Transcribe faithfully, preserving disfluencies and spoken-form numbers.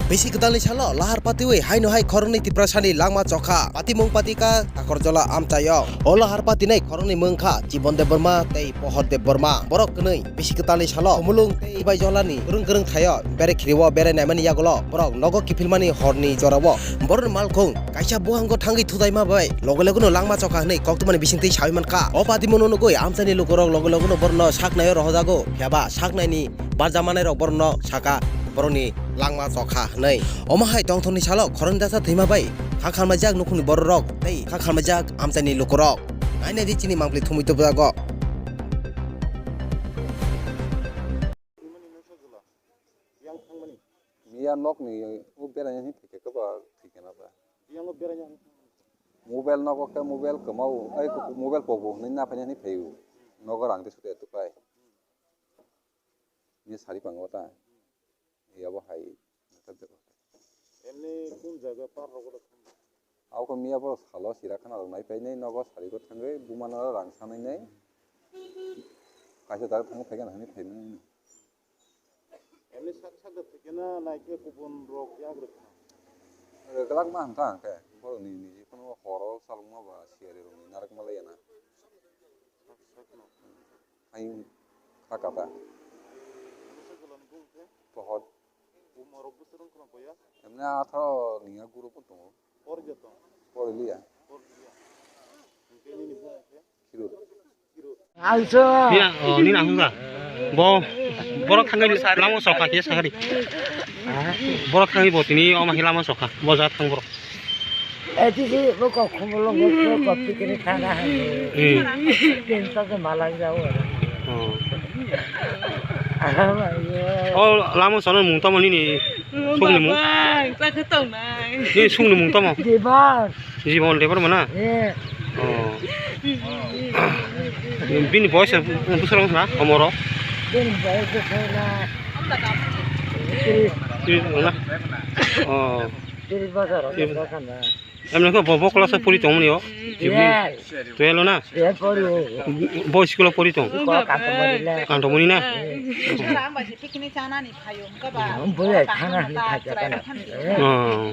Bisi kwtalni salo lahar patiwi haino hai khoroknwi Tiprasani langma chokha. Patimung patika Takorjola amchaio. O lahar patinai khoroknwi mungkha Jibon Debbarma tei Pohor Debbarma. Borok kwnwi bisi kwtalni salo Khumulwng tei Baijolani kwrwng kwrwng thaio. Bere khirio bere naimani yagulo borok nogo kiphilmani horni jorao. Borokni malkhung kaisa buhango thangwi thudaima bai loge loge no langma chokha hwnwi koktwmani bisingtwi sawi mankha. O patimungno nugwi amchaini lukurok loge loge no borokno saknaio rohojago. Phiyaba saknaini barjamanai rok borokno saka borokni langma chokha hwnwi. Omo hai tongthokni salo khoroknwi dasa thwima bai kha khalmaijak nukhungni bororok tei kha khalmaijak amchaini lukurok. Nainai di chini mangpili thumwi tubjago. Miya nokni o beraina hwnwi phaikha khe ba thwikhe na ba. Mobile nogo khe mobile kwmao, ai mobile pogo hwnwi naphaina hwnwi phaio. Nogo rang tei sotwi tupai. Miya sari pango ta. Yabo hai. Emni kun jaga par rogo da thang? Abo khe miya borok salo sira khana rok nai painai nogo sari go thangwi bumano rang sanai nai. Kaisa jaga thang phaikhe hwnwi phaimani. Emni sak sak da thwikhe na naikhe kubun rok yak rwkha? Rwglak ma hwnkha hwnkhe borokni niji phano horo chalokma ba siyari rokni narwkma laiya na. Sak sak no. Hayung kha kata. Bwswk gola ni bung khe? Pohor. Buma rok bwswk wng khwna boya? Emni atharo ni a guru bo tongo. Por joto. Por liya. Por liya. Hwnkhe nini bung khe? Khirut. Khirut. Auso. Nina, oh, nina hwnga. Bo, borok thangwi lama sokha khe sakari. Borok thangwi bo tini omo khe lama sokha. Bo ja thang borok. Eti si bo kok khumulong bo kok pikiri thana hai. Hmm. Tin ta se malang jao. Oh. Aham ayo. Oh, lama sono mung tamo nini. Sukni mung. Bang, ta khe tong nai. Nini sukni mung tamo. Di bang. Jibon lebar mana? Eh. Oh. Bini boyos bwsarok na omoro? Bini boyos bwsarok na. Tris wngna? Oh. Tris bosor, tris bosor na. Emne khe bo, bo class o pori tongmani o? Yes. Twelve o na? Twelve pori o. Bo school o pori tong? Ko kantomoni le. Kantomoni na? Eh. Bwlai thana hwnwi thajak kana. Oh.